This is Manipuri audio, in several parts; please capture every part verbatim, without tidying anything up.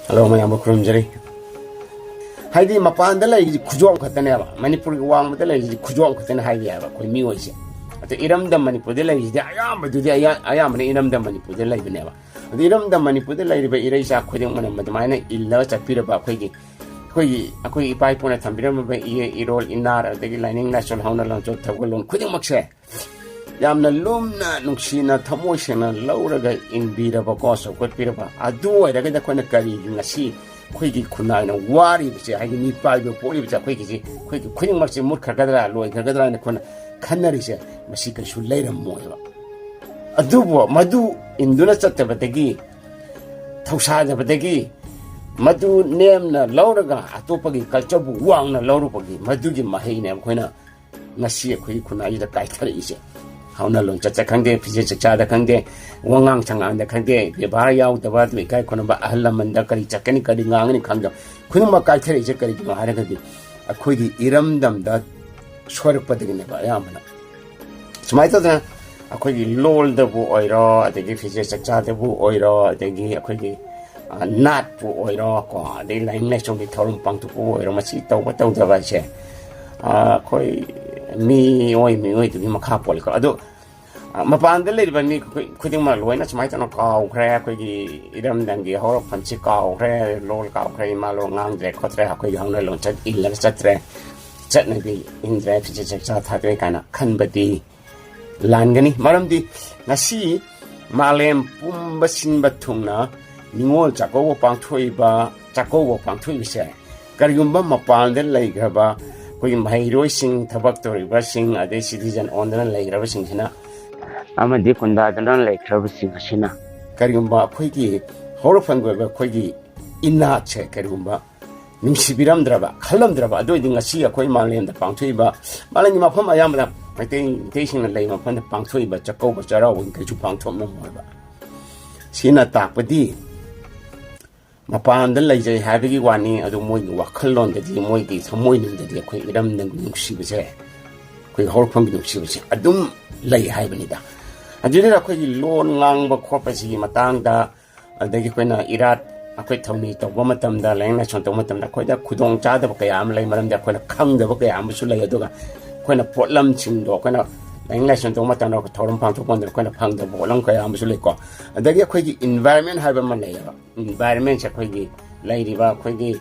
ꯍꯜꯂꯣ, ꯃꯌꯥꯝꯕꯨ ꯈꯨꯔꯨꯝꯖꯔꯤ꯫ ꯍꯥꯏꯗꯤ ꯃꯄꯥꯟꯗ ꯂꯩꯔꯤꯁꯤ ꯈꯨꯖꯣꯞ ꯈꯛꯇꯅꯦꯕ, ꯃꯅꯤꯄꯨꯔꯒꯤ ꯋꯥꯡꯃꯗ ꯂꯩꯔꯤꯁꯤ ꯈꯨꯖꯣꯞ ꯈꯛꯇꯅꯦ ꯍꯥꯏꯕ ꯌꯥꯏꯕ ꯑꯩꯈꯣꯏ ꯃꯤꯑꯣꯏꯁꯦ꯫ ꯑꯗꯣ ꯏꯔꯝꯗꯝ ꯃꯅꯤꯄꯨꯔꯗ ꯂꯩꯔꯤꯁꯤꯗꯤ ꯑꯌꯥꯝꯕꯗꯨꯗꯤ ꯑꯌꯥ-, ꯑꯌꯥꯝꯕꯅ ꯏꯔꯝꯗꯝ ꯃꯅꯤꯄꯨꯔꯗ ꯂꯩꯕꯅꯦꯕ꯫ ꯑꯗꯣ ꯏꯔꯝꯗꯝ ꯃꯅꯤꯄꯨꯔꯗ ꯂꯩꯔꯤꯕ ꯏꯔꯩꯆꯥ ꯈꯨꯗꯤꯡꯃꯛꯅ ꯑꯗꯨꯃꯥꯏꯅ ꯏꯜꯂꯒ ꯆꯠꯄꯤꯔꯕ ꯑꯩꯈꯣꯏꯒꯤ, ꯑꯩꯈꯣꯏꯒꯤ, ꯑꯩꯈꯣꯏ ꯏꯄꯥ ꯏꯄꯨꯅ ꯊꯝꯕꯤꯔꯝꯃꯕ ꯏꯌꯦ ꯏꯔꯣꯜ ꯏꯅꯥꯔ, ꯑꯗꯒꯤ ꯂꯥꯏꯅꯤꯡ ꯂꯥꯏꯁꯣꯟ, ꯍꯧꯅ ꯂꯣꯟꯆꯠ ꯊꯧꯒꯜꯂꯣꯟ ꯈꯨꯗꯤꯡꯃꯛꯁꯦ ꯌꯥꯝꯅ ꯂꯨꯝꯅ ꯅꯨꯡꯁꯤꯅ ꯊꯃꯣꯏ ꯁꯦꯡꯅ ꯂꯧꯔꯒ ꯏꯟꯕꯤꯔꯕꯀꯣ, ꯆꯥꯎꯈꯠꯄꯤꯔꯕ꯫ ꯑꯗꯨ ꯑꯣꯏꯔꯒꯗꯤ ꯑꯩꯈꯣꯏꯅ ꯀꯔꯤꯒꯤ ꯉꯁꯤ ꯑꯩꯈꯣꯏꯒꯤ ꯈꯨꯟꯅꯥꯏꯅ ꯋꯥꯔꯤꯕꯁꯦ, ꯍꯥꯏꯗꯤ ꯃꯤꯄꯥꯏꯕ ꯄꯣꯛꯂꯤꯕꯁꯦ, ꯑꯩꯈꯣꯏꯒꯤꯁꯦ, ꯑꯩꯈꯣꯏꯒꯤ ꯈꯨꯗꯤꯡꯃꯛꯁꯦ ꯃꯨꯠꯈ꯭ꯔꯒꯗ꯭ꯔꯥ, ꯂꯣꯏꯈ꯭ꯔꯒꯗ꯭ꯔꯥ ꯍꯥꯏꯅ ꯑꯩꯈꯣꯏꯅ ꯈꯟꯅꯔꯤꯁꯦ, ꯃꯁꯤ ꯀꯩꯁꯨ ꯂꯩꯔꯝꯃꯣꯏꯕ꯫ ꯑꯗꯨꯕꯨ ꯃꯗꯨ ꯏꯟꯗꯨꯅ ꯆꯠꯇꯕꯗꯒꯤ, ꯊꯧꯁꯥꯗꯕꯗꯒꯤ, ꯃꯗꯨ ꯅꯦꯝꯅ ꯂꯧꯔꯒ ꯑꯇꯣꯞꯄꯒꯤ ꯀꯜꯆꯔꯕꯨ ꯋꯥꯡꯅ ꯂꯧꯔꯨꯕꯒꯤ ꯃꯗꯨꯒꯤ ꯃꯍꯩꯅꯦ ꯑꯩꯈꯣꯏꯅ ꯉꯁꯤ ꯑꯩꯈꯣꯏꯒꯤ ꯈꯨꯟꯅꯥꯏꯁꯤꯗ ꯀꯥꯏꯊꯔꯛꯏꯁꯦ꯫ ꯍꯧꯅ ꯂꯣꯟꯆꯠꯇ ꯈꯪꯗꯦ, ꯐꯤꯖꯦꯠ ꯆꯛꯆꯥꯗ ꯈꯪꯗꯦ, ꯋꯥꯉꯥꯡ ꯁꯉꯥꯡꯗ ꯈꯪꯗꯦ, ꯕꯦꯕꯥꯔ ꯌꯥꯎꯗꯕ, ꯑꯗꯨ ꯏꯀꯥꯏ ꯈꯨꯝꯅꯕ, ꯑꯍꯜ ꯂꯃꯟꯗ ꯀꯔꯤ ꯆꯠꯀꯅꯤ, ꯀꯔꯤ ꯉꯥꯡꯒꯅꯤ ꯈꯪꯗꯕ, ꯈꯨꯗꯤꯡꯃꯛ ꯀꯥꯏꯊꯔꯛꯏꯁꯦ ꯀꯔꯤꯒꯤꯅꯣ ꯍꯥꯏꯔꯒꯗꯤ ꯑꯩꯈꯣꯏꯒꯤ ꯏꯔꯝꯗꯝꯗ ꯁꯣꯏꯔꯛꯄꯗꯒꯤꯅꯦꯕ ꯑꯌꯥꯝꯕꯅ꯫ ꯁꯨꯃꯥꯏꯅ ꯇꯧꯗꯅ ꯑꯩꯈꯣꯏꯒꯤ ꯂꯣꯜꯗꯕꯨ ꯑꯣꯏꯔꯣ, ꯑꯗꯒꯤ ꯐꯤꯖꯦꯠ ꯆꯛꯆꯥꯗꯕꯨ ꯑꯣꯏꯔꯣ, ꯑꯗꯒꯤ ꯑꯩꯈꯣꯏꯒꯤ, ꯑ, ꯅꯥꯠꯄꯨ ꯑꯣꯏꯔꯣ, ꯀꯣ, ꯑꯗꯩ ꯂꯥꯏꯅꯤꯡ ꯂꯥꯏꯁꯣꯟꯒꯤ ꯊꯧꯔꯝ ꯄꯥꯡꯊꯣꯛꯄꯕꯨ ꯑꯣꯏꯔꯣ, ꯃꯁꯤ ꯇꯧꯕ ꯇꯧꯗꯕ ꯍꯥꯏꯁꯦ, ꯑ, ꯑꯩꯈꯣꯏ ꯃꯤꯑꯣꯏ ꯃꯤꯑꯣꯏꯗꯨꯒꯤ ꯃꯈꯥ ꯄꯣꯜꯂꯤꯀꯣ꯫ ꯑꯗꯣ, ꯑ, ꯃꯄꯥꯟꯗ ꯂꯩꯔꯤꯕ ꯃꯤ ꯈꯨ-, ꯈꯨꯗꯤꯡꯃꯛ ꯂꯣꯏꯅ ꯁꯨꯃꯥꯏꯅ ꯇꯧꯅ ꯀꯥꯎꯈ꯭ꯔꯦ, ꯑꯩꯈꯣꯏꯒꯤ ꯏꯔꯝꯗꯝꯒꯤ ꯍꯧꯔꯛꯐꯝꯁꯤ ꯀꯥꯎꯈ꯭ꯔꯦ, ꯂꯣꯜ ꯀꯥꯎꯈ꯭ꯔꯦ, ꯏꯃꯥ ꯂꯣꯜ ꯉꯥꯡꯗ꯭ꯔꯦ ꯈꯣꯠꯇ꯭ꯔꯦ, ꯑꯩꯈꯣꯏꯒꯤ ꯍꯧꯅ ꯂꯣꯟꯆꯠ ꯏꯜꯂꯒ ꯆꯠꯇ꯭ꯔꯦ, ꯆꯠꯅꯕꯤ ꯏꯟꯗ꯭ꯔꯦ, ꯐꯤꯖꯦꯠ ꯆꯛꯆꯥ ꯊꯥꯗꯣꯛꯑꯦ ꯀꯥꯏꯅ ꯈꯟꯕꯗꯤ ꯂꯥꯟꯒꯅꯤ꯫ ꯃꯔꯝꯗꯤ ꯉꯁꯤ ꯃꯥꯂꯦꯝ ꯄꯨꯝꯕ ꯁꯤꯟꯕ ꯊꯨꯡꯅ ꯅꯤꯉꯣꯜ ꯆꯥꯛꯀꯧꯕ ꯄꯥꯡꯊꯣꯛꯏꯕ, ꯆꯥꯛꯀꯧꯕ ꯄꯥꯡꯊꯣꯛꯏꯕꯁꯦ ꯀꯔꯤꯒꯨꯝꯕ ꯃꯄꯥꯟꯗ ꯂꯩꯈ꯭ꯔꯕ ꯑꯩꯈꯣꯏꯒꯤ ꯃꯍꯩꯔꯣꯏꯁꯤꯡ, ꯊꯕꯛ ꯇꯧꯔꯤꯕꯁꯤꯡ, ꯑꯗꯩ ꯁꯤꯇꯤꯖꯟ ꯑꯣꯟꯗꯅ ꯂꯩꯈ꯭ꯔꯕꯁꯤꯡꯁꯤꯅ, ꯑꯃꯗꯤ ꯈꯨꯟꯗꯥꯗꯅ ꯂꯩꯈ꯭ꯔꯕꯁꯤꯡ ꯑꯁꯤꯅ ꯀꯔꯤꯒꯨꯝꯕ ꯑꯩꯈꯣꯏꯒꯤ ꯍꯧꯔꯛꯐꯝꯒꯤ ꯑꯣꯏꯕ ꯑꯩꯈꯣꯏꯒꯤ ꯏꯅꯥꯠꯁꯦ ꯀꯔꯤꯒꯨꯝꯕ ꯅꯨꯡꯁꯤꯕꯤꯔꯝꯗ꯭ꯔꯕ, ꯈꯜꯂꯝꯗ꯭ꯔꯕ, ꯑꯗꯨ ꯑꯣꯏꯔꯗꯤ ꯉꯁꯤ ꯑꯩꯈꯣꯏ ꯃꯥꯂꯦꯝꯗ ꯄꯥꯡꯊꯣꯛꯏꯕ, ꯃꯥꯂꯦꯝꯒꯤ ꯃꯐꯝ ꯑꯌꯥꯝꯕꯗ ꯃꯩꯇꯩ, ꯃꯩꯇꯩꯁꯤꯡꯅ ꯂꯩꯕ ꯃꯐꯝꯗ ꯄꯥꯡꯊꯣꯛꯏꯕ ꯆꯥꯛꯀꯧꯕ ꯆꯩꯔꯥꯎꯕꯒꯤ ꯀꯩꯁꯨ ꯄꯥꯡꯊꯣꯛꯂꯝꯃꯣꯏꯕ꯫ ꯁꯤꯅ ꯇꯥꯛꯄꯗꯤ ꯃꯄꯥꯟꯗ ꯂꯩꯖꯩ ꯍꯥꯏꯕꯒꯤ ꯋꯥꯅꯤ, ꯑꯗꯨ ꯃꯣꯏꯒꯤ ꯋꯥꯈꯜꯂꯣꯟꯗꯗꯤ, ꯃꯣꯏꯒꯤ ꯊꯃꯣꯏꯅꯨꯡꯗꯗꯤ ꯑꯩꯈꯣꯏ ꯏꯔꯝꯗꯝꯒꯤ ꯅꯨꯡꯁꯤꯕꯁꯦ, ꯑꯩꯈꯣꯏ ꯍꯧꯔꯛꯐꯝꯒꯤ ꯅꯨꯡꯁꯤꯕꯁꯦ ꯑꯗꯨꯝ ꯂꯩ ꯍꯥꯏꯕꯅꯤꯗ꯫ ꯑꯗꯨꯗ ꯑꯩꯈꯣꯏꯒꯤ ꯂꯣꯟ ꯉꯥꯡꯕ ꯈꯣꯠꯄꯁꯤꯒꯤ ꯃꯇꯥꯡꯗ, ꯑꯗꯒꯤ ꯑꯩꯈꯣꯏꯅ ꯏꯔꯥꯠ ꯑꯩꯈꯣꯏ ꯊꯧꯅꯤ ꯇꯧꯕ ꯃꯇꯝꯗ, ꯂꯥꯏꯅꯤꯡ ꯂꯥꯏꯁꯣꯟ ꯇꯧꯕ ꯃꯇꯝꯗ ꯑꯩꯈꯣꯏꯗ ꯈꯨꯗꯣꯡ ꯆꯥꯗꯕ ꯀꯌꯥ ꯑꯃ ꯂꯩ, ꯃꯔꯝꯗꯤ ꯑꯩꯈꯣꯏꯅ ꯈꯪꯗꯕ ꯀꯌꯥ ꯑꯃꯁꯨ ꯂꯩ꯫ ꯑꯗꯨꯒ ꯑꯩꯈꯣꯏꯅ ꯄꯣꯠꯂꯝꯁꯤꯡꯗꯣ ꯑꯩꯈꯣꯏꯅ ꯂꯥꯏꯅꯤꯡ ꯂꯥꯏꯁꯣꯟ ꯇꯧꯕ ꯃꯇꯝꯗ, ꯑꯩꯈꯣꯏ ꯊꯧꯔꯝ ꯄꯥꯡꯊꯣꯛꯄ ꯃꯇꯝꯗ ꯑꯩꯈꯣꯏꯅ ꯐꯪꯗꯕ ꯄꯣꯠꯂꯝ ꯀꯌꯥ ꯑꯃꯁꯨ ꯂꯩꯀꯣ꯫ ꯑꯗꯒꯤ ꯑꯩꯈꯣꯏꯒꯤ environment ꯍꯥꯏꯕ ꯑꯃ ꯂꯩꯌꯦꯕ꯫ Environmentꯁꯦ ꯑꯩꯈꯣꯏꯒꯤ ꯂꯩꯔꯤꯕ ꯑꯩꯈꯣꯏꯒꯤ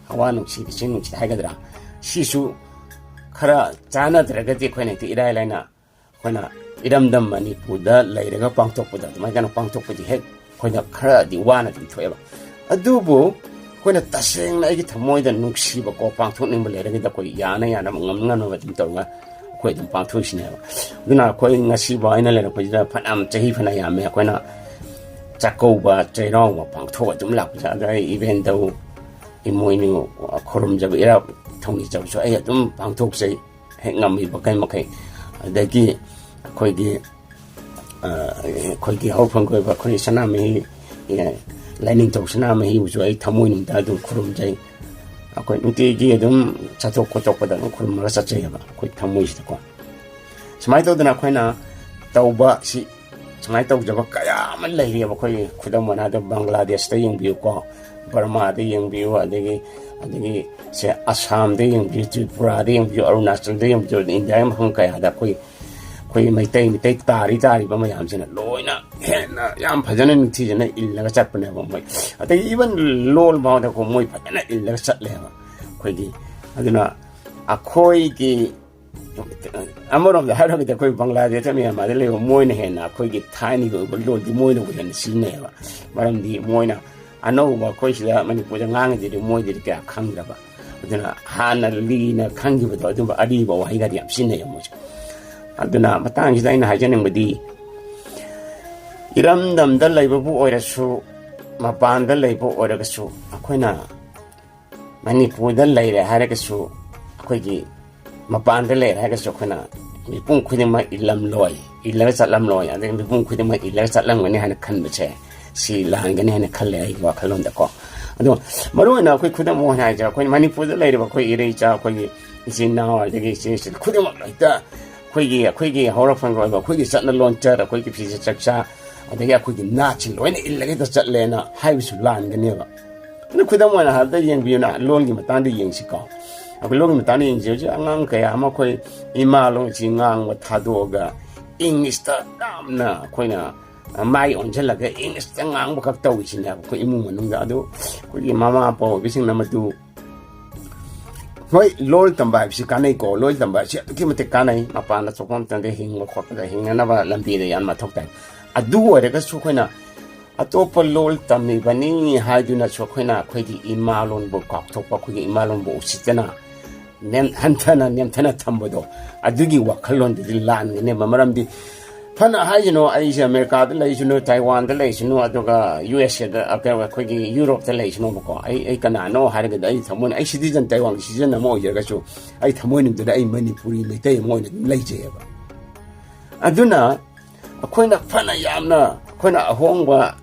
ꯍꯋꯥ ꯅꯨꯡꯁꯤꯠ, ꯏꯁꯤꯡ ꯅꯨꯡꯁꯤꯠ ꯍꯥꯏꯒꯗ꯭ꯔꯥ, ꯁꯤꯁꯨ ꯈꯔ ꯆꯥꯟꯅꯗ꯭ꯔꯒꯗꯤ ꯑꯩꯈꯣꯏꯅ ꯍꯦꯛꯇ ꯏꯔꯥꯏ ꯂꯥꯏꯅ ꯑꯩꯈꯣꯏꯅ ꯏꯔꯝꯗꯝ ꯃꯅꯤꯄꯨꯔꯗ ꯂꯩꯔꯒ ꯄꯥꯡꯊꯣꯛꯄꯗ, ꯑꯗꯨꯃꯥꯏꯅ ꯄꯥꯡꯊꯣꯛꯄꯗꯤ ꯍꯦꯛ ꯑꯩꯈꯣꯏꯅ ꯈꯔꯗꯤ ꯋꯥꯅ ꯑꯗꯨꯝ ꯊꯣꯛꯑꯦꯕ꯫ ꯑꯗꯨꯕꯨ ꯑꯩꯈꯣꯏꯅ ꯇꯁꯦꯡꯅ ꯑꯩꯒꯤ ꯊꯃꯣꯏꯗ ꯅꯨꯡꯁꯤꯕꯀꯣ, ꯄꯥꯡꯊꯣꯛꯅꯤꯡꯕ ꯂꯩꯔꯒꯗꯤ ꯑꯩꯈꯣꯏ ꯌꯥꯅ ꯌꯥꯅꯕ, ꯉꯝꯅ ꯉꯝꯅꯕ ꯑꯗꯨꯝ ꯇꯧꯔꯒ ꯑꯩꯈꯣꯏ ꯑꯗꯨꯝ ꯄꯥꯡꯊꯣꯛꯏꯁꯤꯅꯦꯕ꯫ ꯑꯗꯨꯅ ꯑꯩꯈꯣꯏ ꯉꯁꯤꯐꯥꯎ ꯑꯩꯅ ꯂꯩꯔꯛꯄꯁꯤꯗ ꯐꯅꯌꯥꯝ, ꯆꯍꯤ ꯐꯅ ꯌꯥꯝꯃꯦ ꯑꯩꯈꯣꯏꯅ ꯆꯥꯛꯀꯧꯕ ꯆꯩꯔꯥꯎꯕ ꯄꯥꯡꯊꯣꯛꯑ ꯑꯗꯨꯝ ꯂꯥꯛꯄꯁꯦ꯫ ꯑꯗ ꯑꯩ even though ꯏꯃꯣꯏꯅꯨ ꯈꯨꯔꯨꯝꯖꯕ, ꯏꯔꯥꯠ ꯊꯧꯅꯤꯖꯕꯁꯨ ꯑꯩ ꯑꯗꯨꯝ ꯄꯥꯡꯊꯣꯛꯆꯩ, ꯍꯦꯛ ꯉꯝꯃꯤꯕ ꯀꯩ ꯃꯈꯩ꯫ ꯑꯗꯒꯤ ꯑꯩꯈꯣꯏꯒꯤ, ꯑ, ꯑꯩꯈꯣꯏꯒꯤ ꯍꯧꯔꯛꯐꯝꯒꯤ ꯑꯣꯏꯕ ꯑꯩꯈꯣꯏꯒꯤ ꯁꯅꯥꯃꯍꯤ, ꯑ, ꯂꯥꯏꯅꯤꯡꯊꯧ ꯁꯅꯥꯃꯍꯤꯕꯨꯁꯨ ꯑꯩ ꯊꯃꯣꯏꯅꯨꯡꯗ ꯑꯗꯨꯝ ꯈꯨꯔꯨꯝꯖꯩ꯫ ꯑꯩꯈꯣꯏ ꯅꯨꯡꯇꯤꯒꯤ ꯑꯗꯨꯝ ꯆꯠꯊꯣꯛ ꯈꯣꯠꯇꯣꯛꯄꯗ ꯑꯗꯨꯝ ꯈꯨꯔꯨꯝꯃꯒ ꯆꯠꯆꯩꯑꯕ ꯑꯩꯈꯣꯏ ꯊꯃꯣꯏꯁꯤꯗꯀꯣ꯫ ꯁꯨꯃꯥꯏꯅ ꯇꯧꯗꯅ ꯑꯩꯈꯣꯏꯅ ꯇꯧꯕ ꯁꯤ, ꯁꯨꯃꯥꯏꯅ ꯇꯧꯖꯕ ꯀꯌꯥ ꯑꯃ ꯂꯩꯔꯤꯑꯕ꯫ ꯑꯩꯈꯣꯏꯒꯤ ꯈꯨꯗꯝ ꯑꯣꯏꯅ ꯍꯥꯏꯔꯕꯗ ꯕꯪꯒ꯭ꯂꯥꯗꯦꯁꯇ ꯌꯦꯡꯕꯤꯌꯨꯀꯣ, ꯕꯔꯃꯥꯗ ꯌꯦꯡꯕꯤꯌꯨ, ꯑꯗꯒꯤ, ꯑꯗꯒꯤ ꯁꯦ ꯑꯁꯥꯝꯗ ꯌꯦꯡꯕꯤꯌꯨ, ꯇ꯭ꯔꯤꯄꯨꯔꯥꯗ ꯌꯦꯡꯕꯤꯌꯨ, ꯑꯔꯨꯅꯥꯆꯜꯗ ꯌꯦꯡꯕꯤꯌꯨ, ꯏꯟꯗꯤꯌꯥꯒꯤ ꯃꯐꯝ ꯀꯌꯥꯗ ꯑꯩꯈꯣꯏ, ꯑꯩꯈꯣꯏ ꯃꯩꯇꯩ, ꯃꯩꯇꯩ ꯇꯥꯔꯤ ꯇꯥꯔꯤꯕ ꯃꯌꯥꯝꯁꯤꯅ ꯂꯣꯏꯅ ꯍꯦꯟꯅ ꯌꯥꯝ ꯐꯖꯅ ꯅꯤꯡꯊꯤꯖꯅ ꯏꯜꯂꯒ ꯆꯠꯄꯅꯦꯕ ꯃꯣꯏ꯫ ꯑꯗꯒꯤ even ꯂꯣꯜ ꯐꯥꯎꯗꯀꯣ ꯃꯣꯏ ꯐꯖꯅ ꯏꯜꯂꯒ ꯆꯠꯂꯦꯕ ꯑꯩꯈꯣꯏꯒꯤ꯫ ꯑꯗꯨꯅ ꯑꯩꯈꯣꯏꯒꯤ ꯑꯃꯔꯣꯝꯗ ꯍꯥꯏꯔꯒꯗꯤ ꯑꯩꯈꯣꯏ ꯕꯪꯒ꯭ꯂꯥꯗꯦꯁꯇ, ꯃ꯭ꯌꯥꯟꯃꯥꯔꯗ ꯂꯩꯕ ꯃꯣꯏꯅ ꯍꯦꯟꯅ ꯑꯩꯈꯣꯏꯒꯤ ꯊꯥꯏꯅꯒꯤ ꯑꯣꯏꯕ ꯂꯣꯟꯗꯤ ꯃꯣꯏꯅꯕꯨ ꯍꯦꯟꯅ ꯁꯤꯖꯤꯟꯅꯩꯌꯦꯕ꯫ ꯃꯔꯝꯗꯤ ꯃꯣꯏꯅ ꯑꯅꯧꯕ ꯑꯩꯈꯣꯏ ꯁꯤꯗ ꯃꯅꯤꯄꯨꯔꯗ ꯉꯥꯡꯉꯤꯗꯨꯗꯤ ꯃꯣꯏꯗꯗꯤ ꯀꯌꯥ ꯈꯪꯗ꯭ꯔꯕ꯫ ꯑꯗꯨꯅ ꯍꯥꯟꯅ ꯂꯤꯅ ꯈꯪꯈꯤꯕꯗꯣ, ꯑꯗꯨꯝꯕ ꯑꯔꯤꯕ ꯋꯥꯍꯩꯒꯗꯤ ꯌꯥꯝ ꯁꯤꯖꯤꯟꯅꯩꯌꯦ ꯃꯣꯏꯁꯦ꯫ ꯑꯗꯨꯅ ꯃꯇꯥꯡꯁꯤꯗ ꯑꯩꯅ ꯍꯥꯏꯖꯅꯤꯡꯕꯗꯤ, ꯏꯔꯝꯗꯝꯗ ꯂꯩꯕꯕꯨ ꯑꯣꯏꯔꯁꯨ, ꯃꯄꯥꯟꯗ ꯂꯩꯕ ꯑꯣꯏꯔꯒꯁꯨ, ꯑꯩꯈꯣꯏꯅ ꯃꯅꯤꯄꯨꯔꯗ ꯂꯩꯔꯦ ꯍꯥꯏꯔꯒꯁꯨ, ꯑꯩꯈꯣꯏꯒꯤ ꯃꯄꯥꯟꯗ ꯂꯩꯔꯦ ꯍꯥꯏꯔꯒꯁꯨ, ꯑꯩꯈꯣꯏꯅ ꯃꯤꯄꯨꯝ ꯈꯨꯗꯤꯡꯃꯛ ꯏꯜꯂꯝꯂꯣꯏ, ꯏꯜꯂꯒ ꯆꯠꯂꯝꯂꯣꯏ, ꯑꯗꯒꯤ ꯃꯤꯄꯨꯝ ꯈꯨꯗꯤꯡꯃꯛ ꯏꯜꯂꯒ ꯆꯠꯂꯝꯒꯅꯤ ꯍꯥꯏꯅ ꯈꯟꯕꯁꯦ, ꯁꯤ ꯂꯥꯟꯒꯅꯤ ꯍꯥꯏꯅ ꯈꯜꯂꯦ ꯑꯩꯒꯤ ꯋꯥꯈꯜꯂꯣꯟꯗꯀꯣ꯫ ꯑꯗꯣ ꯃꯔꯨꯑꯣꯏꯅ ꯑꯩꯈꯣꯏ ꯈꯨꯗꯝ ꯑꯣꯏꯅ ꯍꯥꯏꯁꯦ, ꯑꯩꯈꯣꯏ ꯃꯅꯤꯄꯨꯔꯗ ꯂꯩꯔꯤꯕ ꯑꯩꯈꯣꯏ ꯏꯔꯩꯆꯥ, ꯑꯩꯈꯣꯏꯒꯤ ꯏꯆꯤꯟ ꯏꯅꯥꯎ, ꯑꯗꯒꯤ ꯏꯆꯦ ꯏꯆꯤꯜ ꯈꯨꯗꯤꯡꯃꯛ ꯍꯦꯛꯇ ꯑꯩꯈꯣꯏꯒꯤ, ꯑꯩꯈꯣꯏꯒꯤ ꯍꯧꯔꯛꯐꯝꯒꯤ ꯑꯣꯏꯕ ꯑꯩꯈꯣꯏꯒꯤ ꯆꯠꯅ ꯂꯣꯟꯆꯠ, ꯑꯩꯈꯣꯏꯒꯤ ꯐꯤꯖꯦꯠ ꯆꯛꯆꯥ, ꯑꯗꯒꯤ ꯑꯩꯈꯣꯏꯒꯤ ꯅꯥꯠꯁꯤ ꯂꯣꯏꯅ ꯏꯜꯂꯒ ꯍꯦꯛꯇ ꯆꯠꯂꯦꯅ ꯍꯥꯏꯕꯁꯨ ꯂꯥꯟꯒꯅꯦꯕ꯫ ꯑꯗꯨ ꯈꯨꯗꯝ ꯑꯣꯏꯅ ꯍꯥꯏꯔꯕꯗ ꯌꯦꯡꯕꯤꯌꯨꯅ, ꯂꯣꯟꯒꯤ ꯃꯇꯥꯡꯗ ꯌꯦꯡꯁꯤꯀꯣ꯫ ꯑꯩꯈꯣꯏ ꯂꯣꯟꯒꯤ ꯃꯇꯥꯡꯗ ꯌꯦꯡꯁꯤ꯫ ꯍꯧꯖꯤꯛ ꯑꯉꯥꯡ ꯀꯌꯥ ꯑꯃ ꯑꯩꯈꯣꯏ ꯏꯃꯥ ꯂꯣꯟꯁꯤ ꯉꯥꯡꯕ ꯊꯥꯗꯣꯛꯑꯒ ꯏꯪꯂꯤꯁꯇ ꯌꯥꯝꯅ ꯑꯩꯈꯣꯏꯅ ꯃꯥꯏ ꯑꯣꯟꯁꯤꯜꯂꯒ ꯏꯪꯂꯤꯁꯇ ꯉꯥꯡꯕꯈꯛ ꯇꯧꯔꯤꯁꯤꯅꯦꯕ ꯑꯩꯈꯣꯏ ꯏꯃꯨꯡ ꯃꯅꯨꯡꯗ꯫ ꯑꯗꯨ ꯑꯩꯈꯣꯏꯒꯤ ꯃꯃꯥ ꯃꯄꯥ ꯑꯣꯏꯕꯁꯤꯡꯅ ꯃꯗꯨ, ꯍꯣꯏ, ꯂꯣꯜ ꯇꯝꯕ ꯍꯥꯏꯕꯁꯤ ꯀꯥꯟꯅꯩꯀꯣ, ꯂꯣꯜ ꯇꯝꯕ ꯍꯥꯏꯕꯁꯤ ꯑꯗꯨꯛꯀꯤ ꯃꯇꯤꯛ ꯀꯥꯟꯅꯩ꯫ ꯃꯄꯥꯟꯗ ꯊꯣꯛꯄ ꯃꯇꯝꯗ ꯍꯤꯡꯕ ꯈꯣꯠꯄꯗ ꯍꯤꯡꯅꯅꯕ ꯂꯝꯕꯤꯗ ꯌꯥꯝꯅ ꯃꯊꯧ ꯇꯥꯏ꯫ ꯑꯗꯨ ꯑꯣꯏꯔꯒꯁꯨ ꯑꯩꯈꯣꯏꯅ ꯑꯇꯣꯞꯄ ꯂꯣꯜ ꯇꯝꯃꯤꯕꯅꯤ ꯍꯥꯏꯗꯨꯅꯁꯨ ꯑꯩꯈꯣꯏꯅ ꯑꯩꯈꯣꯏꯒꯤ ꯏꯃꯥ ꯂꯣꯟꯕꯨ ꯀꯥꯎꯊꯣꯛꯄ, ꯑꯩꯈꯣꯏꯒꯤ ꯏꯃꯥ ꯂꯣꯟꯕꯨ ꯎꯁꯤꯠꯇꯅ ꯅꯦꯝ-, ꯍꯟꯊꯅ ꯅꯦꯝꯊꯅ ꯊꯝꯕꯗꯣ, ꯑꯗꯨꯒꯤ ꯋꯥꯈꯜꯂꯣꯟꯗꯨꯗꯤ ꯂꯥꯟꯒꯅꯦꯕ꯫ ꯃꯔꯝꯗꯤ ꯐꯅ ꯍꯥꯏꯁꯅꯨ, ꯑꯩꯁꯦ ꯑꯃꯦꯔꯤꯀꯥꯗ ꯂꯩꯁꯅꯨ, ꯇꯥꯏꯋꯥꯟꯗ ꯂꯩꯁꯅꯨ, ꯑꯗꯨꯒ ꯌꯨ ꯑꯦꯁ ꯑꯦꯗ, ꯑ, ꯀꯩꯅꯣ, ꯑꯩꯈꯣꯏꯒꯤ ꯌꯨꯔꯣꯞꯇ ꯂꯩꯁꯅꯨꯕꯀꯣ, ꯑꯩ, ꯑꯩ ꯀꯅꯥꯅꯣ ꯍꯥꯏꯔꯒꯗꯤ ꯑꯩ ꯊꯃꯣꯏ, ꯑꯩ ꯁꯤꯇꯤꯖꯟ, ꯇꯥꯏꯋꯥꯟꯒꯤ ꯁꯤꯇꯤꯖꯟ ꯑꯃ ꯑꯣꯏꯖꯔꯒꯁꯨ ꯑꯩ ꯊꯃꯣꯏꯅꯨꯡꯗꯨꯗ ꯑꯩ ꯃꯅꯤꯄꯨꯔꯤ ꯃꯩꯇꯩ ꯑꯃ ꯑꯣꯏꯅ ꯑꯗꯨꯝ ꯂꯩꯖꯩꯑꯕ꯫ ꯑꯗꯨꯅ ꯑꯩꯈꯣꯏꯅ ꯐꯅ ꯌꯥꯝꯅ, ꯑꯩꯈꯣꯏꯅ ꯑꯍꯣꯡꯕ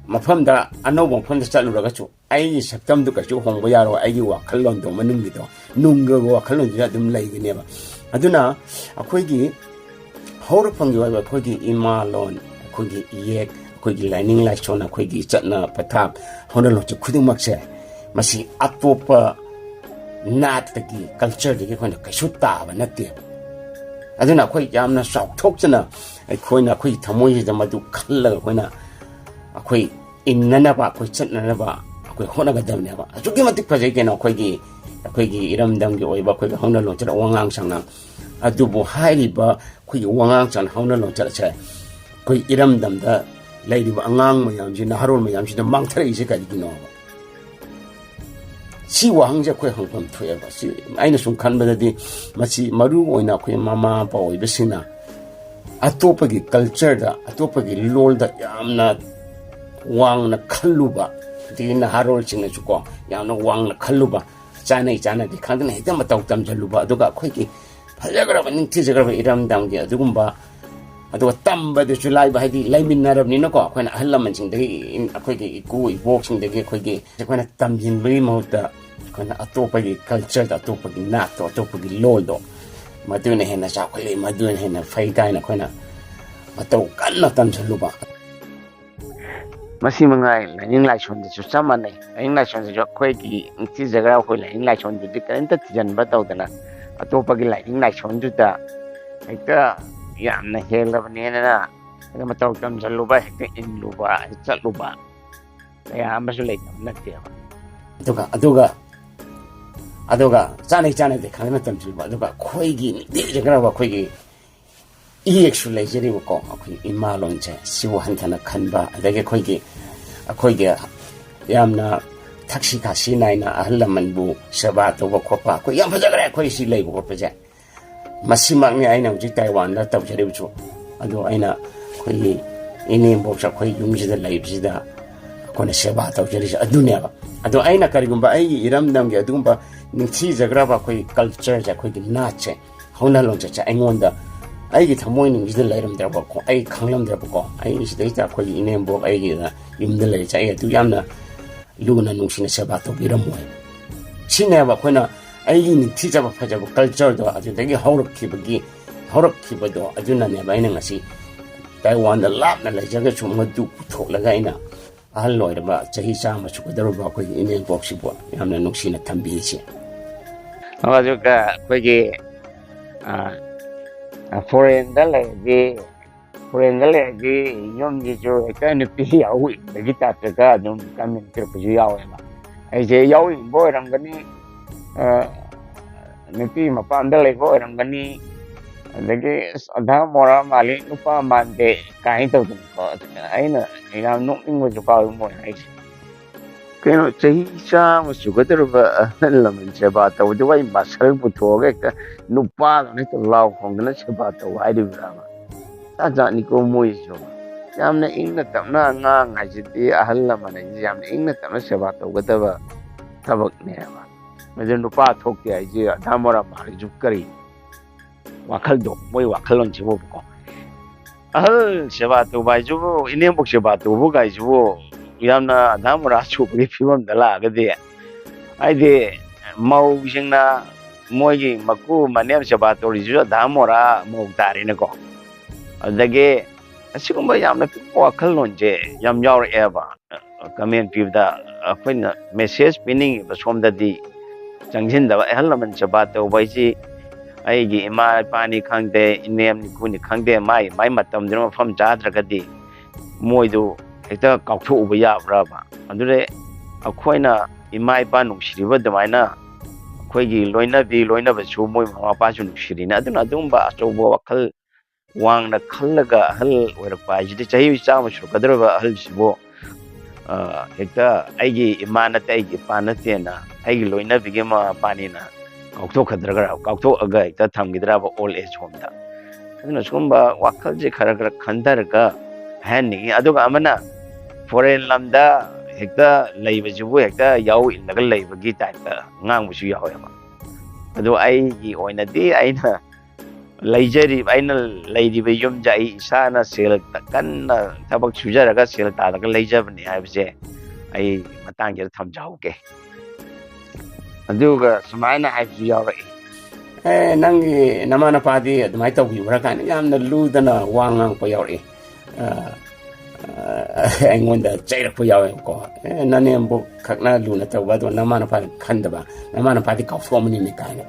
ꯃꯐꯝꯗ, ꯑꯅꯧꯕ ꯃꯐꯝꯗ ꯆꯠꯂꯨꯔꯒꯁꯨ ꯑꯩꯒꯤ ꯁꯛꯇꯝꯗꯨ ꯀꯩꯁꯨ ꯍꯣꯡꯕ ꯌꯥꯔꯣꯏ, ꯑꯩꯒꯤ ꯋꯥꯈꯜꯂꯣꯟꯗꯣ ꯃꯅꯨꯡꯒꯤꯗꯣ, ꯅꯨꯡꯒꯤ ꯋꯥꯈꯜꯂꯣꯟꯗꯨꯗ ꯑꯗꯨꯝ ꯂꯩꯒꯅꯦꯕ꯫ ꯑꯗꯨꯅ ꯑꯩꯈꯣꯏꯒꯤ ꯍꯧꯔꯛꯐꯝꯒꯤ ꯑꯣꯏꯕ ꯑꯩꯈꯣꯏꯒꯤ ꯏꯃꯥ ꯂꯣꯟ, ꯑꯩꯈꯣꯏꯒꯤ ꯏꯌꯦꯛ, ꯑꯩꯈꯣꯏꯒꯤ ꯂꯥꯏꯅꯤꯡ ꯂꯥꯏꯁꯣꯟ, ꯑꯩꯈꯣꯏꯒꯤ ꯆꯠꯅ ꯄꯊꯥꯞ, ꯍꯧꯅ ꯂꯣꯟꯆꯠ ꯈꯨꯗꯤꯡꯃꯛꯁꯦ, ꯃꯁꯤ ꯑꯇꯣꯞꯄ ꯅꯥꯠꯇꯒꯤ, ꯀꯜꯆꯔꯗꯒꯤ ꯑꯩꯈꯣꯏꯅ ꯀꯩꯁꯨ ꯇꯥꯕ ꯅꯠꯇꯦꯕ꯫ ꯑꯗꯨꯅ ꯑꯩꯈꯣꯏ ꯌꯥꯝꯅ ꯆꯥꯎꯊꯣꯛꯆꯅ ꯑꯩꯈꯣꯏꯅ ꯑꯩꯈꯣꯏꯒꯤ ꯊꯃꯣꯏꯁꯤꯗ ꯃꯗꯨ ꯈꯜꯂꯒ ꯑꯩꯈꯣꯏꯅ ꯑꯩꯈꯣꯏ ꯏꯟꯅꯅꯕ, ꯑꯩꯈꯣꯏ ꯆꯠꯅꯅꯕ ꯑꯩꯈꯣꯏ ꯍꯣꯠꯅꯒꯗꯕꯅꯦꯕ꯫ ꯑꯁꯨꯛꯀꯤ ꯃꯇꯤꯛ ꯐꯖꯩ ꯀꯩꯅꯣ ꯑꯩꯈꯣꯏꯒꯤ, ꯑꯩꯈꯣꯏꯒꯤ ꯏꯔꯝꯗꯝꯒꯤ ꯑꯣꯏꯕ ꯑꯩꯈꯣꯏꯒꯤ ꯍꯧꯅ ꯂꯣꯟꯆꯠ, ꯋꯥꯉꯥꯡ ꯁꯉꯥꯡ꯫ ꯑꯗꯨꯕꯨ ꯍꯥꯏꯔꯤꯕ ꯑꯩꯈꯣꯏꯒꯤ ꯋꯥꯉꯥꯡ ꯁꯉꯥꯡ, ꯍꯧꯅ ꯂꯣꯟꯆꯠ ꯑꯁꯦ ꯑꯩꯈꯣꯏ ꯏꯔꯝꯗꯝꯗ ꯂꯩꯔꯤꯕ ꯑꯉꯥꯡ ꯃꯌꯥꯝꯁꯤ, ꯅꯍꯥꯔꯣꯜ ꯃꯌꯥꯝꯁꯤꯗ ꯃꯥꯡꯊꯔꯛꯏꯁꯦ ꯀꯔꯤꯒꯤꯅꯣꯕ? ꯁꯤ ꯋꯥꯍꯪꯁꯦ ꯑꯩꯈꯣꯏ ꯍꯪꯐꯝ ꯊꯣꯛꯑꯦꯕ꯫ ꯁꯤ ꯑꯩꯅ ꯁꯨꯝ ꯈꯟꯕꯗꯗꯤ, ꯃꯁꯤ ꯃꯔꯨ ꯑꯣꯏꯅ ꯑꯩꯈꯣꯏ ꯃꯃꯥ ꯃꯄꯥ ꯑꯣꯏꯕꯁꯤꯡꯅ ꯑꯇꯣꯞꯄꯒꯤ ꯀꯜꯆꯔꯗ, ꯑꯇꯣꯞꯄꯒꯤ ꯂꯣꯜꯗ ꯌꯥꯝꯅ ꯋꯥꯡꯅ ꯈꯜꯂꯨꯕ, ꯑꯗꯒꯤ ꯅꯍꯥꯔꯣꯜꯁꯤꯡꯅꯁꯨꯀꯣ ꯌꯥꯝꯅ ꯋꯥꯡꯅ ꯈꯜꯂꯨꯕ, ꯆꯥꯅꯩ ꯆꯥꯅꯗꯦ ꯈꯪꯗꯅ ꯍꯦꯛꯇ ꯃꯇꯧ ꯇꯝꯁꯤꯜꯂꯨꯕ, ꯑꯗꯨꯒ ꯑꯩꯈꯣꯏꯒꯤ ꯐꯖꯈ꯭ꯔꯕ, ꯅꯤꯡꯊꯤꯖꯈ꯭ꯔꯕ ꯏꯔꯝꯗꯝꯒꯤ ꯑꯗꯨꯒꯨꯝꯕ, ꯑꯗꯨꯒ ꯇꯝꯕꯗꯨꯁꯨ ꯂꯥꯏꯕ, ꯍꯥꯏꯗꯤ ꯂꯩꯃꯤꯟꯅꯔꯕꯅꯤꯅꯀꯣ, ꯑꯩꯈꯣꯏꯅ ꯑꯍꯜ ꯂꯃꯟꯁꯤꯡꯗꯒꯤ, ꯑꯩꯈꯣꯏꯒꯤ ꯏꯄꯨ ꯏꯕꯣꯛꯁꯤꯡꯗꯒꯤ ꯑꯩꯈꯣꯏꯒꯤ, ꯑꯩꯈꯣꯏꯅ ꯇꯝꯁꯤꯟꯕꯒꯤ ꯃꯍꯨꯠꯇ ꯑꯩꯈꯣꯏꯅ ꯑꯇꯣꯞꯄꯒꯤ ꯀꯜꯆꯔꯗ, ꯑꯇꯣꯞꯄꯒꯤ ꯅꯥꯠꯇꯣ, ꯑꯇꯣꯞꯄꯒꯤ ꯂꯣꯜꯗꯣ, ꯃꯗꯨꯅ ꯍꯦꯟꯅ ꯆꯥꯎꯈꯠꯂꯤ, ꯃꯗꯨꯅ ꯍꯦꯟꯅ ꯐꯩ ꯀꯥꯏꯅ ꯑꯩꯈꯣꯏꯅ ꯃꯇꯧ ꯀꯟꯅ ꯇꯝꯁꯤꯜꯂꯨꯕ꯫ ꯃꯁꯤ ꯃꯉꯥꯏ, ꯂꯥꯏꯅꯤꯡ ꯂꯥꯏꯁꯣꯟꯗꯁꯨ ꯆꯞ ꯃꯥꯟꯅꯩ꯫ ꯂꯥꯏꯅꯤꯡ ꯂꯥꯏꯁꯣꯟꯗꯁꯨ ꯑꯩꯈꯣꯏꯒꯤ ꯅꯤꯡꯊꯤꯖꯈ꯭ꯔ ꯑꯩꯈꯣꯏ ꯂꯥꯏꯅꯤꯡ ꯂꯥꯏꯁꯣꯟꯗꯨꯗꯤ ꯀꯔꯤꯝꯇ ꯊꯤꯖꯤꯟꯕ ꯇꯧꯗꯅ, ꯑꯇꯣꯞꯄꯒꯤ ꯂꯥꯏꯅꯤꯡ ꯂꯥꯏꯁꯣꯟꯗꯨꯗ ꯍꯦꯛꯇ ꯌꯥꯝꯅ ꯍꯦꯜꯂꯕꯅꯦꯅ ꯃꯇꯧ ꯇꯝꯁꯤꯜꯂꯨꯕ, ꯍꯦꯛꯇ ꯏꯜꯂꯨꯕ, ꯆꯠꯂꯨꯕ ꯀꯌꯥ ꯑꯃꯁꯨ ꯂꯩꯇꯕ ꯅꯠꯇꯦꯕ꯫ ꯑꯗꯨꯒ ꯑꯗꯨꯒ ꯑꯗꯨꯒ ꯆꯥꯅꯩ ꯆꯥꯅꯗꯦ ꯈꯪꯗꯅ ꯇꯝꯁꯤꯜꯂꯨꯕ꯫ ꯑꯗꯨꯒ ꯑꯩꯈꯣꯏꯒꯤ ꯅꯤꯡꯊꯤꯖꯈ꯭ꯔꯕ ꯑꯩꯈꯣꯏꯒꯤ ꯏꯌꯦꯛꯁꯨ ꯂꯩꯖꯔꯤꯕꯀꯣ, ꯑꯩꯈꯣꯏꯒꯤ ꯏꯃꯥ ꯂꯣꯟꯁꯦ ꯁꯤꯕꯨ ꯍꯟꯊꯅ ꯈꯟꯕ, ꯑꯗꯒꯤ ꯑꯩꯈꯣꯏꯒꯤ ꯑꯩꯈꯣꯏꯒꯤ ꯌꯥꯝꯅ ꯊꯛꯁꯤ ꯈꯥꯁꯤ ꯅꯥꯏꯅ ꯑꯍꯜ ꯂꯃꯟꯕꯨ ꯁꯦꯕꯥ ꯇꯧꯕ ꯈꯣꯠꯄ, ꯑꯩꯈꯣꯏ ꯌꯥꯝ ꯐꯖꯈ꯭ꯔꯦ ꯑꯩꯈꯣꯏ ꯁꯤ ꯂꯩꯕ ꯈꯣꯠꯄꯁꯦ꯫ ꯃꯁꯤꯃꯛꯅꯤ ꯑꯩꯅ ꯍꯧꯖꯤꯛ ꯇꯥꯏꯋꯥꯟꯗ ꯇꯧꯖꯔꯤꯕꯁꯨ꯫ ꯑꯗꯣ ꯑꯩꯅ ꯑꯩꯈꯣꯏꯒꯤ ꯏꯅꯦꯝꯕꯣꯛꯁꯦ ꯑꯩꯈꯣꯏ ꯌꯨꯝꯁꯤꯗ ꯂꯩꯕꯁꯤꯗ ꯑꯩꯈꯣꯏꯅ ꯁꯦꯕꯥ ꯇꯧꯖꯔꯤꯁꯦ ꯑꯗꯨꯅꯦꯕ꯫ ꯑꯗꯣ ꯑꯩꯅ ꯀꯔꯤꯒꯨꯝꯕ ꯑꯩꯒꯤ ꯏꯔꯝꯗꯝꯒꯤ ꯑꯗꯨꯒꯨꯝꯕ ꯅꯤꯡꯊꯤꯖꯈ꯭ꯔꯕ ꯑꯩꯈꯣꯏꯒꯤ ꯀꯜꯆꯔꯁꯦ, ꯑꯩꯈꯣꯏꯒꯤ ꯅꯥꯠꯁꯦ, ꯍꯧꯅ ꯂꯣꯟꯆꯠꯁꯦ ꯑꯩꯉꯣꯟꯗ ꯑꯩꯒꯤ ꯊꯃꯣꯏꯅꯨꯡꯁꯤꯗ ꯂꯩꯔꯝꯗ꯭ꯔꯕꯀꯣ, ꯑꯩ ꯈꯪꯂꯝꯗ꯭ꯔꯕꯀꯣ, ꯑꯩ ꯁꯤꯗꯩꯁꯤꯗ ꯑꯩꯈꯣꯏꯒꯤ ꯏꯅꯦꯝꯕꯣꯛ ꯑꯩꯒꯤꯗ ꯌꯨꯝꯗ ꯂꯩꯔꯤꯁꯦ ꯑꯩ ꯑꯗꯨ ꯌꯥꯝꯅ ꯂꯨꯅ ꯅꯨꯡꯁꯤꯅ ꯁꯦꯕꯥ ꯇꯧꯕꯤꯔꯝꯃꯣꯏ꯫ ꯁꯤꯅꯦꯕ ꯑꯩꯈꯣꯏꯅ ꯑꯩꯒꯤ ꯅꯤꯡꯊꯤꯖꯕ ꯐꯖꯕ ꯀꯜꯆꯔꯗꯣ ꯑꯗꯨꯗꯒꯤ ꯍꯧꯔꯛꯈꯤꯕꯒꯤ, ꯍꯧꯔꯛꯈꯤꯕꯗꯣ ꯑꯗꯨꯅꯅꯦꯕ ꯑꯩꯅ ꯉꯁꯤ ꯇꯥꯏꯋꯥꯟꯗ ꯂꯥꯞꯅ ꯂꯩꯖꯔꯒꯁꯨ ꯃꯗꯨ ꯄꯨꯊꯣꯛꯂꯒ ꯑꯩꯅ ꯑꯍꯜ ꯑꯣꯏꯔꯕ ꯆꯍꯤ ꯆꯥꯝꯃ ꯁꯨꯒꯗꯧꯔꯕ ꯑꯩꯈꯣꯏꯒꯤ ꯏꯅꯦꯝꯕꯣꯛꯁꯤꯕꯨ ꯌꯥꯝꯅ ꯅꯨꯡꯁꯤꯅ ꯊꯝꯕꯤꯔꯤꯁꯦ꯫ ꯑꯗꯨꯒ ꯑꯩꯈꯣꯏꯒꯤ ꯐꯣꯔꯦꯟꯗ ꯂꯩꯔꯗꯤ, ꯐꯣꯔꯦꯟꯗ ꯂꯩꯔꯗꯤ ꯌꯨꯝꯁꯤꯁꯨ ꯍꯦꯛꯇ ꯅꯨꯄꯤ ꯌꯥꯎꯕꯒꯤ ꯇꯥꯏꯞꯇꯒ ꯑꯗꯨꯝ ꯀꯃꯦꯟ ꯄꯤꯔꯛꯄꯁꯨ ꯌꯥꯎꯋꯦꯕ꯫ ꯑꯩꯁꯦ ꯌꯥꯎꯅꯤꯡꯕ ꯑꯣꯏꯔꯝꯒꯅꯤ, ꯑ, ꯅꯨꯄꯤ ꯃꯄꯥꯝꯗ ꯂꯩꯕ ꯑꯣꯏꯔꯝꯒꯅꯤ, ꯑꯗꯒꯤ "ꯑꯁ, ꯑꯙꯥ ꯃꯣꯔꯥ ꯃꯥꯜꯂꯤ, ꯅꯨꯄꯥ ꯃꯥꯟꯗꯦ" ꯀꯥꯏꯅ ꯇꯧꯗꯅꯀꯣ꯫ ꯑꯗꯨꯅ ꯑꯩꯅ ꯌꯥꯝ ꯅꯣꯛꯅꯤꯡꯕꯁꯨ ꯐꯥꯎꯋꯤ ꯃꯣꯏ ꯍꯥꯏꯁꯦ꯫ ꯀꯩꯅꯣ, ꯆꯍꯤ ꯆꯥꯝꯃ ꯁꯨꯒꯗꯧꯔꯕ ꯑꯍꯜ ꯂꯃꯟ ꯁꯦꯕꯥ ꯇꯧꯕꯗꯨꯕꯨ ꯑꯩ ꯃꯁꯜ ꯄꯨꯊꯣꯛꯑꯒ ꯍꯦꯛꯇ ꯅꯨꯄꯥꯗꯧꯅ ꯍꯦꯛꯇ ꯂꯥꯎ ꯈꯣꯡꯗꯅ ꯁꯦꯕꯥ ꯇꯧ ꯍꯥꯏꯔꯤꯕ꯭ꯔꯥꯕ? ꯖꯥꯠ ꯖꯥꯠꯅꯤꯀꯣ ꯃꯣꯏꯁꯤꯁꯨ꯫ ꯌꯥꯝꯅ ꯏꯪꯅ ꯇꯞꯅ ꯑꯉꯥꯡ ꯍꯥꯏꯁꯤꯗꯤ, ꯑꯍꯜ ꯂꯃꯟ ꯍꯥꯏꯁꯤꯗꯤ ꯌꯥꯝꯅ ꯏꯪꯅ ꯇꯞꯅ ꯁꯦꯕꯥ ꯇꯧꯒꯗꯕ ꯊꯕꯛꯅꯦꯕ꯫ ꯃꯗꯨ ꯅꯨꯄꯥ ꯊꯣꯛꯇꯦ ꯍꯥꯏꯁꯦ ꯑꯙꯥ ꯃꯣꯔꯥ ꯃꯥꯜꯂꯤꯁꯨ ꯀꯔꯤ ꯋꯥꯈꯜꯗꯣ, ꯃꯣꯏ ꯋꯥꯈꯜꯂꯣꯟꯁꯤꯕꯨꯀꯣ꯫ ꯑꯍꯜ ꯁꯦꯕꯥ ꯇꯧꯕ ꯍꯥꯏꯁꯤꯕꯨ, ꯏꯅꯦꯝꯕꯣꯛ ꯁꯦꯕꯥ ꯇꯧꯕ ꯀꯥꯏꯁꯤꯕꯨ ꯌꯥꯝꯅ ꯑꯙꯥ ꯃꯣꯔꯥ ꯁꯨꯕꯒꯤ ꯐꯤꯕꯝꯗ ꯂꯥꯛꯑꯒꯗꯤ, ꯍꯥꯏꯗꯤ ꯃꯧꯁꯤꯡꯅ ꯃꯣꯏꯒꯤ ꯃꯀꯨ ꯃꯅꯦꯝ ꯁꯦꯕꯥ ꯇꯧꯔꯤꯁꯤꯁꯨ ꯑꯙꯥ ꯃꯣꯔꯥ ꯃꯧ ꯇꯥꯔꯦꯅꯦꯀꯣ꯫ ꯑꯗꯨꯗꯒꯤ ꯑꯁꯤꯒꯨꯝꯕ ꯌꯥꯝꯅ ꯄꯤꯛꯄ ꯋꯥꯈꯜꯂꯣꯟꯁꯦ ꯌꯥꯝ ꯌꯥꯎꯔꯛꯑꯦꯕ꯫ ꯀꯃꯦꯟ ꯄꯤꯕꯗ ꯑꯩꯈꯣꯏꯅ ꯃꯦꯁꯦꯖ ꯄꯤꯅꯤꯡꯉꯤꯕ ꯁꯣꯝꯗꯗꯤ ꯆꯪꯁꯤꯟꯗꯕ꯫ ꯑꯍꯜ ꯂꯃꯟ ꯁꯦꯕꯥ ꯇꯧꯕ ꯍꯥꯏꯁꯤ ꯑꯩꯒꯤ ꯏꯃꯥ ꯏꯄꯥꯅꯤ ꯈꯪꯗꯦ, ꯏꯅꯦꯝ ꯏꯀꯨꯅꯤ ꯈꯪꯗꯦ, ꯃꯥꯏ ꯃꯥꯏ ꯃꯇꯝꯗꯨꯅ ꯃꯐꯝ ꯆꯥꯗ꯭ꯔꯒꯗꯤ ꯃꯣꯏꯗꯨ ꯍꯦꯛꯇ ꯀꯥꯎꯊꯣꯛꯎꯕ ꯌꯥꯕ꯭ꯔꯕ? ꯑꯗꯨꯗ ꯑꯩꯈꯣꯏꯅ ꯏꯃꯥ ꯏꯄꯥ ꯅꯨꯡꯁꯤꯔꯤꯕ ꯑꯗꯨꯃꯥꯏꯅ ꯑꯩꯈꯣꯏꯒꯤ ꯂꯣꯏꯅꯕꯤ ꯂꯣꯏꯅꯕꯁꯨ ꯃꯣꯏ ꯃꯃꯥ ꯃꯄꯥꯁꯨ ꯅꯨꯡꯁꯤꯔꯤꯅꯤ꯫ ꯑꯗꯨꯅ ꯑꯗꯨꯒꯨꯝꯕ ꯑꯆꯧꯕ ꯋꯥꯈꯜ ꯋꯥꯡꯅ ꯈꯜꯂꯒ ꯑꯍꯜ ꯑꯣꯏꯔꯛꯄ ꯍꯥꯏꯁꯤꯗꯤ, ꯆꯍꯤ ꯆꯥꯝꯃ ꯁꯨꯔꯛꯀꯗꯧꯔꯕ ꯑꯍꯜꯁꯤꯕꯨ, ꯑ, ꯍꯦꯛꯇ ꯑꯩꯒꯤ ꯏꯃꯥ ꯅꯠꯇꯦ, ꯑꯩꯒꯤ ꯏꯄꯥ ꯅꯠꯇꯦꯅ, ꯑꯩꯒꯤ ꯂꯣꯏꯅꯕꯤꯒꯤ ꯃꯃꯥ ꯃꯄꯥꯅꯤꯅ ꯀꯥꯎꯊꯣꯛꯀꯗ꯭ꯔꯒ, ꯀꯥꯎꯊꯣꯛꯑꯒ ꯍꯦꯛꯇ ꯊꯝꯈꯤꯗ꯭ꯔꯕ old age home ꯗ? ꯑꯗꯨꯅ ꯁꯤꯒꯨꯝꯕ ꯋꯥꯈꯜꯁꯦ ꯈꯔ ꯈꯔ ꯈꯟꯊꯔꯒ ꯍꯥꯏꯍꯟꯅꯤꯡꯉꯤ꯫ ꯑꯗꯨꯒ ꯑꯃꯅ ꯐꯣꯔꯦꯟ ꯂꯝꯗ ꯍꯦꯛꯇ ꯂꯩꯕꯁꯤꯕꯨ ꯍꯦꯛꯇ ꯌꯥꯎ ꯏꯜꯂꯒ ꯂꯩꯕꯒꯤ ꯇꯥꯏꯞꯇ ꯉꯥꯡꯕꯁꯨ ꯌꯥꯎꯋꯦꯕ꯫ ꯑꯗꯣ ꯑꯩꯒꯤ ꯑꯣꯏꯅꯗꯤ ꯑꯩꯅ ꯂꯩꯖꯔꯤꯕ, ꯑꯩꯅ ꯂꯩꯔꯤꯕ ꯌꯨꯝꯁꯦ ꯑꯩ ꯏꯁꯥꯅ ꯁꯦꯜ ꯀꯟꯅ ꯊꯕꯛ ꯁꯨꯖꯔꯒ ꯁꯦꯜ ꯇꯥꯜꯂꯒ ꯂꯩꯖꯕꯅꯤ ꯍꯥꯏꯕꯁꯦ ꯑꯩ ꯃꯇꯥꯡꯁꯤꯗ ꯊꯝꯖꯍꯧꯒꯦ꯫ ꯑꯗꯨꯒ ꯁꯨꯃꯥꯏꯅ ꯍꯥꯏꯕꯁꯨ ꯌꯥꯎꯔꯛꯏ, "ꯑꯦ, ꯅꯪꯒꯤ ꯅꯃꯥ ꯅꯄꯥꯗꯤ ꯑꯗꯨꯃꯥꯏꯅ ꯇꯧꯕꯤꯕ꯭ꯔꯥ?" ꯀꯥꯏꯅ ꯌꯥꯝꯅ ꯂꯨꯗꯅ ꯋꯥ ꯉꯥꯡꯉꯛꯄ ꯌꯥꯎꯔꯛꯏ꯫ ꯑ, ꯑ, ꯑꯩꯉꯣꯟꯗ ꯆꯩꯔꯛꯄ ꯌꯥꯎꯋꯦꯕꯀꯣ꯫ "ꯑꯦ, ꯅꯅꯦꯝꯕꯣꯛ ꯈꯛꯅ ꯂꯨꯅ ꯇꯧꯕ, ꯑꯗꯣ ꯅꯃꯥ ꯅꯄꯥꯗꯤ ꯈꯟꯗꯕ, ꯅꯃꯥ ꯅꯄꯥꯗꯤ ꯀꯥꯎꯊꯣꯛꯑꯝꯃꯅꯤꯅꯦ" ꯀꯥꯏꯅ꯫